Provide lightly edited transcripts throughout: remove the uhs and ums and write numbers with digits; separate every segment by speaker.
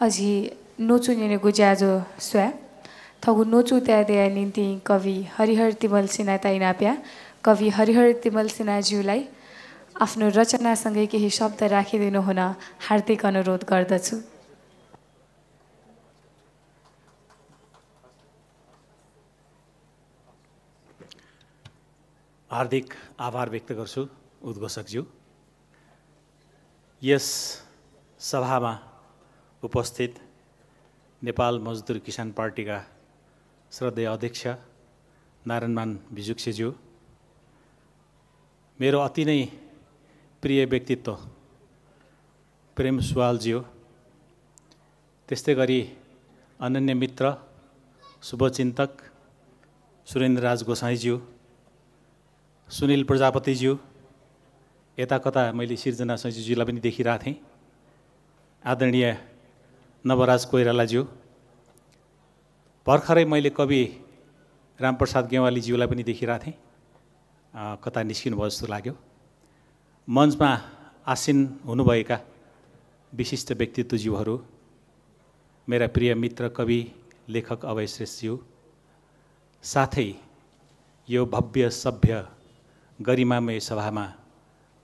Speaker 1: अझी नोचुनिने गुज्याजो स्वा थगु नोचु त्यादे निम्ति कवि हरिहर तिमल सिन्हा ताइनाप्या कवि हरिहर तिमल सिन्हाज्यूलाई आफ्नो रचनासँगै केही शब्द राखिदिनु हुन हार्दिक अनुरोध गर्दछु।
Speaker 2: हार्दिक आभार व्यक्त गर्छु उद्घोषकज्यू। यस सभामा उपस्थित नेपाल मजदुर किसान पार्टीका श्रद्धेय अध्यक्ष नारायणमान भिजुक्सेज्यू, मेरो अति नै प्रिय व्यक्तित्व प्रेम सुवालज्यू, त्यस्तै गरी अनन्य मित्र शुभचिन्तक सुरेन्द्र राज गोसाईज्यू, सुनिल प्रजापतिज्यू, यता कता मैले सिर्जना सैँज्यूलाई पनि देखिरहेको थिएँ, आदरणीय नवराज कोइरालाज्यू, भर्खरै मैले कवि रामप्रसाद गेवालीज्यूलाई पनि देखिरहेको थिएँ, कता निस्किनु भयो जस्तो लाग्यो। मञ्चमा आसीन हुनुभएका विशिष्ट व्यक्तित्वज्यूहरू, मेरा प्रिय मित्र कवि लेखक अभय श्रेष्ठज्यू, साथै यो भव्य सभ्य गरिमामय सभामा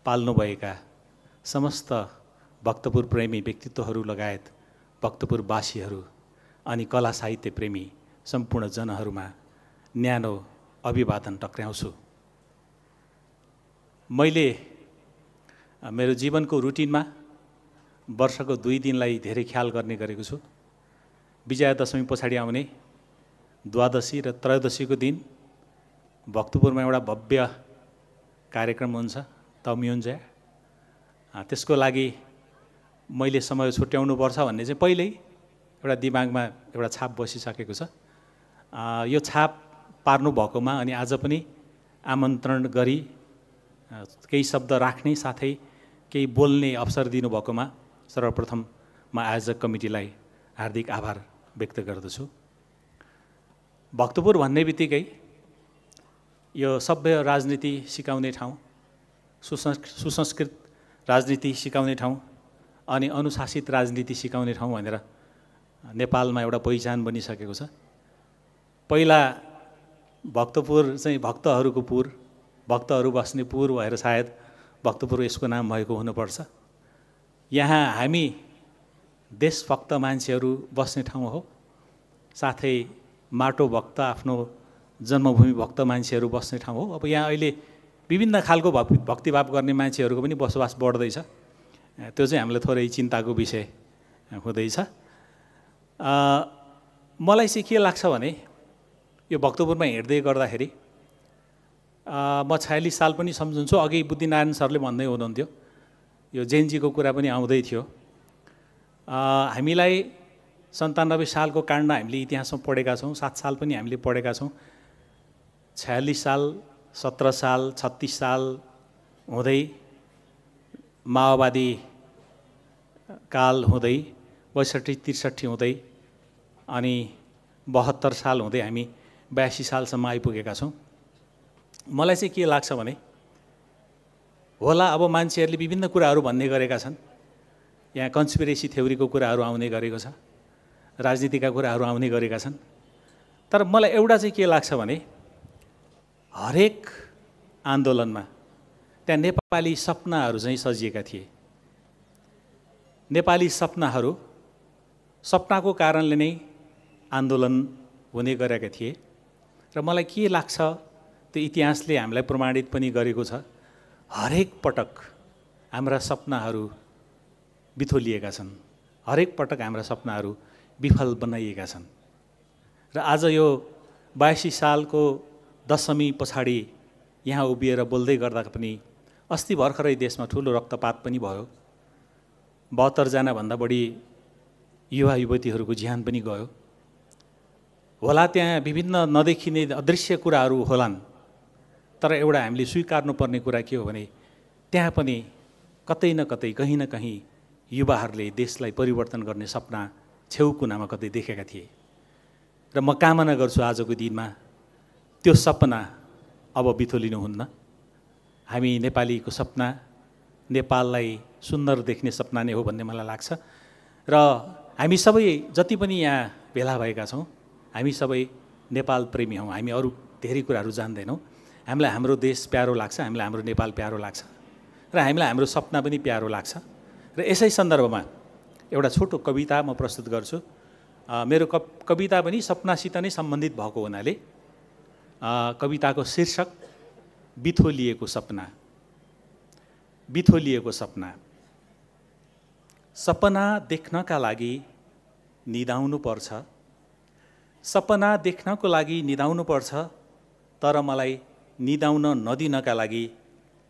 Speaker 2: पाल्नुभएका समस्त भक्तपुर प्रेमी व्यक्तित्वहरू लगायत भक्तपुरवासीहरू अनि कला साहित्य प्रेमी सम्पूर्ण जनहरूमा न्यानो अभिवादन टक्र्याउँछु। मैले मेरो जीवनको रुटिनमा वर्षको 2 दिनलाई धेरै ख्याल गर्ने गरेको छु। विजयादशमी पछाडि आउने द्वादशी र त्रयोदशीको दिन भक्तपुरमा एउटा भव्य कार्यक्रम हुन्छ तम्युन्जा। त्यसको लागि मैले समय छुट्याउनुपर्छ भन्ने चाहिँ पहिल्यै एउटा दिमागमा एउटा छाप बसिसकेको छ। यो छाप पार्नु भएकोमा अनि आज पनि आमन्त्रण गरी केही शब्द राख्ने साथै केही बोल्ने अवसर दिनुभएकोमा सर्वप्रथम म आयोजक कमिटीलाई हार्दिक आभार व्यक्त गर्दछु। भक्तपुर भन्ने बित्तिकै यो सभ्य राजनीति सिकाउने ठाउँ, सुसंस्कृत राजनीति सिकाउने ठाउँ अनि अनुशासित राजनीति सिकाउने ठाउँ भनेर नेपालमा एउटा पहिचान बनिसकेको छ। पहिला भक्तपुर चाहिँ भक्तहरूको पुर, भक्तहरू बस्ने पुर भएर सायद भक्तपुर यसको नाम भएको हुनुपर्छ। यहाँ हामी देशभक्त मान्छेहरू बस्ने ठाउँ हो, साथै माटो भक्त आफ्नो जन्मभूमि भक्त मान्छेहरू बस्ने ठाउँ हो। अब यहाँ अहिले विभिन्न खालको भक्तिभाव गर्ने मान्छेहरूको पनि बसोबास बढ्दैछ, त्यो चाहिँ हामीलाई थोरै चिन्ताको विषय हुँदैछ। मलाई चाहिँ के लाग्छ भने यो भक्तपुरमा हिँड्दै गर्दाखेरि म 46 साल पनि सम्झन्छु। अघि बुद्धिनारायण सरले भन्दै हुनुहुन्थ्यो, यो जेनजीको कुरा पनि आउँदै थियो। हामीलाई 97 सालको काण्ड हामीले इतिहासमा पढेका छौँ, 7 साल पनि हामीले पढेका छौँ। 46 साल, 17 साल, 36 साल हुँदै माओवादी काल हुँदै 62-63 हुँदै अनि 72 साल हुँदै हामी 82 सालसम्म आइपुगेका छौँ। मलाई चाहिँ के लाग्छ भने होला अब मान्छेहरूले विभिन्न कुराहरू भन्ने गरेका छन्, यहाँ कन्स्पिरेसी थ्योरीको कुराहरू आउने गरेको छ, राजनीतिका कुराहरू आउने गरेका छन्। तर मलाई एउटा चाहिँ के लाग्छ भने हरेक आन्दोलनमा त्यहाँ नेपाली सपनाहरू चाहिँ सजिएका थिए। नेपाली सपनाहरू, सपनाको कारणले नै आन्दोलन हुने गरेका थिए। र मलाई के लाग्छ त्यो इतिहासले हामीलाई प्रमाणित पनि गरेको छ, हरेक पटक हाम्रा सपनाहरू बिथोलिएका छन्, हरेक पटक हाम्रा सपनाहरू विफल बनाइएका छन्। र आज यो 82 सालको दशमी पछाडि यहाँ उभिएर बोल्दै गर्दा पनि अस्ति भर्खरै देशमा ठुलो रक्तपात पनि भयो, 72 जनाभन्दा बढी युवा युवतीहरूको ज्यान पनि गयो। होला त्यहाँ विभिन्न नदेखिने अदृश्य कुराहरू होलान्, तर एउटा हामीले स्वीकार्नुपर्ने कुरा के हो भने त्यहाँ पनि कतै न कतै कहीँ न कहीँ युवाहरूले देशलाई परिवर्तन गर्ने सपना छेउ कुनामा कतै देखेका थिए। र म कामना गर्छु आजको दिनमा त्यो सपना अब बिथोलिनुहुन्न। हामी नेपालीको सपना नेपाललाई सुन्दर देख्ने सपना नै हो भन्ने मलाई लाग्छ। र हामी सबै जति पनि यहाँ भेला भएका छौँ हामी सबै नेपाल प्रेमी हौँ। हामी अरू धेरै कुराहरू जान्दैनौँ। हामीलाई हाम्रो देश प्यारो लाग्छ, हामीलाई हाम्रो नेपाल प्यारो लाग्छ र हामीलाई हाम्रो सपना पनि प्यारो लाग्छ। र यसै सन्दर्भमा एउटा छोटो कविता म प्रस्तुत गर्छु। मेरो कविता पनि सपनासित नै सम्बन्धित भएको हुनाले कविताको शीर्षक बिथोलिएको सपना। बिथोलिएको सपना। सपना देख्नका लागि निदाउनु पर्छ, सपना देख्नको लागि निदाउनु पर्छ, तर मलाई निदाउन नदिनका लागि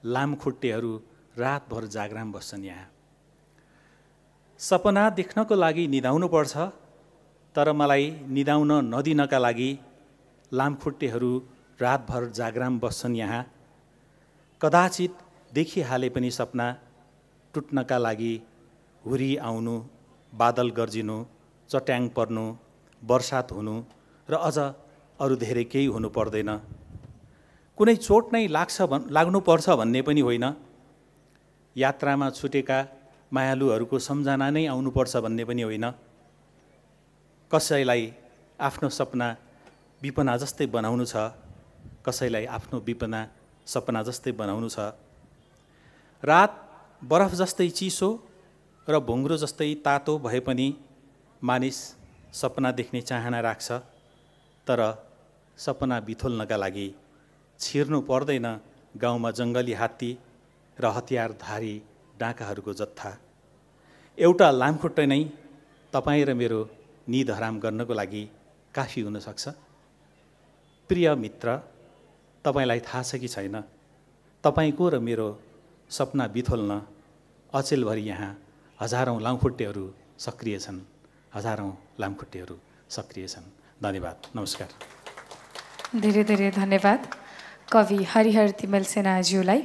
Speaker 2: लामखुट्टेहरू रातभर जागराम बस्छन् यहाँ। सपना देख्नको लागि निदाउनु पर्छ, तर मलाई निदाउन नदिनका लागि लामखुट्टेहरू रातभर जागराम बस्छन् यहाँ। कदाचित देखिहाले पनि सपना टुट्नका लागि हुरी आउनु, बादल गर्जिनु, चट्याङ पर्नु, वर्षात हुनु र अझ अरू धेरै केही हुनु पर्दैन। कुनै चोट नै लाग्नुपर्छ भन्ने पनि होइन। यात्रामा छुटेका मायालुहरूको सम्झना नै आउनुपर्छ भन्ने पनि होइन। कसैलाई आफ्नो सपना विपना जस्तै बनाउनु छ, कसैलाई आफ्नो विपना सपना जस्तै बनाउनु छ। रात बरफ जस्तै चिसो र भुङ्ग्रो जस्तै तातो भए पनि मानिस सपना देख्ने चाहना राख्छ, तर सपना बिथोल्नका लागि छिर्नु पर्दैन गाउँमा जङ्गली हात्ती र हतियारधारी डाँकाहरूको जत्था। एउटा लामखुट्टे नै तपाईँ र मेरो निद हराम गर्नको लागि काफी हुनसक्छ। प्रिय मित्र, तपाईँलाई थाहा छ कि छैन, तपाईँको र मेरो सपना बिथोल्न अचेलभरि यहाँ हजारौँ लामखुट्टेहरू सक्रिय छन्, हजारौँ लामखुट्टेहरू सक्रिय छन्। धन्यवाद, नमस्कार।
Speaker 1: धेरै धेरै धन्यवाद कवि हरिहर तिमल सेनाज्यूलाई।